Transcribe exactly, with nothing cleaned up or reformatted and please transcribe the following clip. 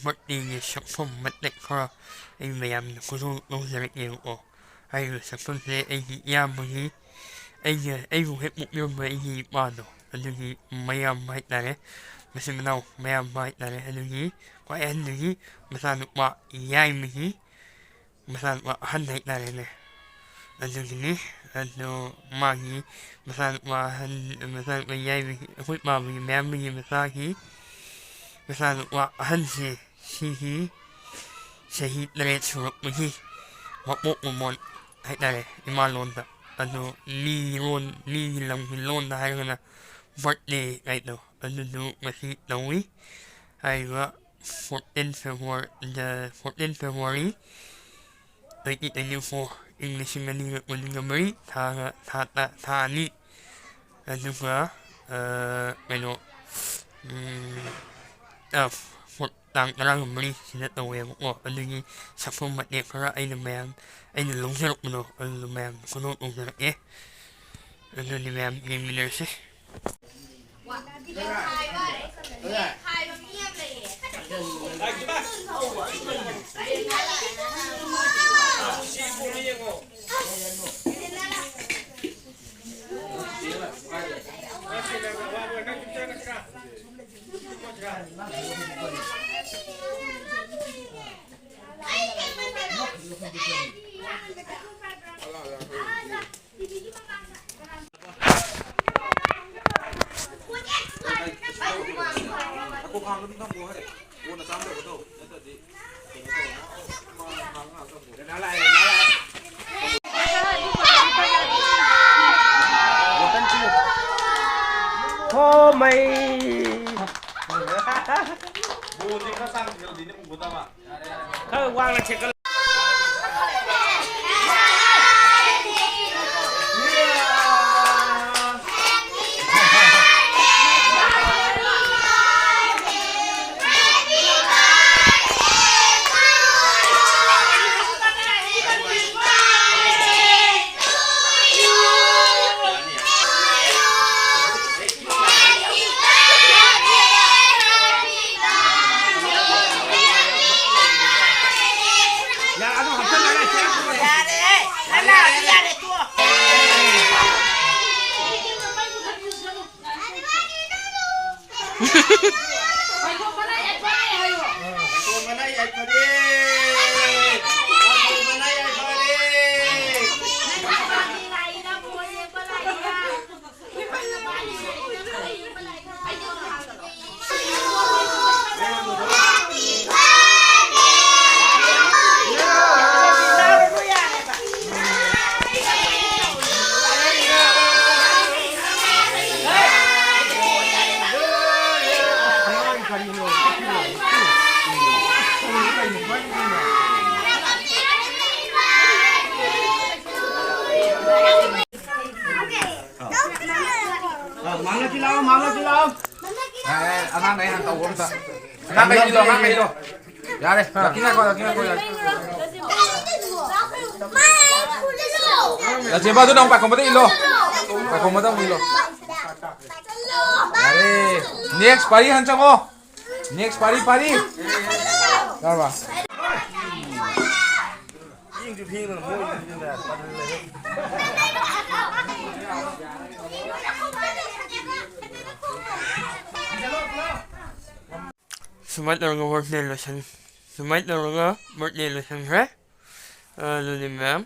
ꯕꯥꯔꯗꯦꯒꯤ ꯁꯛꯐꯝ ꯃꯇꯦꯛ ꯈꯔ ꯑꯩ ꯃꯌꯥꯝꯅ ꯈꯨꯗꯣꯜ ꯂꯧꯖꯔꯛꯑꯦꯕꯀꯣ꯫ ꯍꯥꯏꯔꯤꯕ ꯁꯛꯐꯝꯁꯦ ꯑꯩꯒꯤ ꯏꯌꯥꯝꯕꯒꯤ, ꯑꯩꯒ, ꯑꯩꯕꯨ ꯍꯦꯛ ꯄꯣꯛꯃꯤꯟꯅꯕ ꯑꯩꯒꯤ ꯏꯄꯥꯗꯣ, ꯑꯗꯨꯒꯤ ꯃꯌꯥꯝꯕ ꯍꯥꯏꯇꯥꯔꯦ, ꯃꯆꯤꯟ ꯃꯅꯥꯎ ꯃꯌꯥꯝꯕ ꯍꯥꯏꯇꯥꯔꯦ, ꯑꯗꯨꯒꯤ ꯈ꯭ꯋꯥꯏ ꯑꯍꯟꯗꯨꯒꯤ ꯃꯆꯥꯅꯨꯄꯥ ꯌꯥꯏꯃꯒꯤ ꯃꯆꯥꯅꯨꯄꯥ ꯑꯍꯟ ꯍꯥꯏꯇꯥꯔꯦꯅꯦ꯫ ꯑꯗꯨꯒꯤꯅꯤ꯫ ꯑꯗꯣ ꯃꯥꯒꯤ ꯃꯆꯥꯅꯨꯄꯥ ꯑꯍꯟ, ꯃꯆꯥꯅꯨꯄꯥ ꯌꯥꯏꯃꯒꯤ, ꯑꯩꯈꯣꯏ ꯏꯃꯥꯕꯒꯤ ꯃꯌꯥꯝꯕꯒꯤ ꯃꯆꯥꯒꯤ ꯃꯆꯥꯅꯨꯄꯥ ꯑꯍꯟꯁꯦ, ꯁꯤꯒꯤ ꯆꯍꯤ ꯇꯔꯦꯠ ꯁꯨꯔꯛꯄꯒꯤ ꯃꯄꯣꯛ ꯃꯃꯣꯟ ꯍꯥꯏꯇꯥꯔꯦ, ꯏꯃꯥ ꯂꯣꯟꯗ꯫ ꯑꯗꯣ ꯃꯤꯔꯣꯟ, ꯃꯤꯒꯤ ꯂꯝꯒꯤ ꯂꯣꯟꯗ ꯍꯥꯏꯔꯒꯅ ꯕꯥꯔꯗꯦ ꯀꯥꯏꯗꯣ, ꯑꯗꯨꯗꯨ ꯉꯁꯤ ꯇꯧꯏ꯫ ꯍꯥꯏꯔꯤꯕ fourteen February, the fourteen February twenty twenty-four, ꯏꯪ ꯂꯤꯁꯤꯡ ꯑꯅꯤꯒ ꯀꯨꯟꯒ ꯃꯔꯤ, ꯊꯥꯒ, ꯊꯥ, ꯊꯥ, ꯊꯥ ꯑꯅꯤ꯫ ꯑꯗꯨꯒ, ꯑ, ꯀꯩꯅꯣ, ꯎꯝ, ꯑ, ꯐꯣꯔ-, ꯇꯥꯡ ꯇꯔꯥꯒ ꯃꯔꯤ ꯁꯤꯗ ꯇꯧꯋꯦꯕꯀꯣ꯫ ꯑꯗꯨꯒꯤ ꯁꯛꯐꯝ ꯃꯇꯦꯛ ꯈꯔ ꯑꯩꯅ ꯃꯌꯥꯝ, ꯑꯩꯅ ꯂꯧꯖꯔꯛꯄꯗꯣ, ꯑꯗꯨꯗꯣ ꯃꯌꯥꯝ ꯈꯨꯗꯣꯜ ꯇꯧꯖꯔꯛꯑꯦ꯫ ꯑꯗꯨꯗꯤ ꯃꯌꯥꯝ ꯌꯦꯡꯃꯤꯟꯅꯔꯁꯤ꯫ ꯍꯣ ꯃꯩ꯫ ꯈꯔ ꯋꯥꯡꯅ ꯊꯦꯛꯀꯠꯂꯣ꯫ ꯑꯉꯥꯡꯈꯩꯗꯣ, ꯑꯉꯥꯡꯈꯩꯗꯣ꯫ ꯌꯥꯔꯦ, ꯂꯛꯀꯤ ꯉꯥꯏꯈꯣ, ꯂꯛꯀꯤ ꯉꯥꯏꯈꯣ, ꯌꯥꯔꯦ꯫ ꯂꯛꯀꯤ ꯑꯗꯨꯅ ꯑꯃꯨꯛ ꯄꯥꯏꯈꯣꯝꯕꯗ ꯏꯜꯂꯣ꯫ ꯄꯥꯏꯈꯣꯝꯕꯗ ꯑꯃꯨꯛ ꯏꯜꯂꯣ꯫ ꯌꯥꯔꯦ꯫ Next ꯄꯥꯔꯤ ꯍꯥꯟꯅ ꯆꯪꯉꯣ꯫ Next ꯄꯥꯔꯤ, ꯄꯥꯔꯤ꯫ ꯌꯥꯔꯕ? ꯁꯨꯃꯥꯏꯅ ꯇꯧꯔꯒ ꯋꯥꯔꯗꯅꯦ ꯂꯣꯏꯁꯟ-, ꯁꯨꯃꯥꯏꯅ ꯇꯧꯔꯒ ꯋꯥꯔꯗꯅꯦ ꯂꯣꯏꯁꯟꯈ꯭ꯔꯦ꯫ ꯑꯗꯨꯗꯤ ꯃꯌꯥꯝ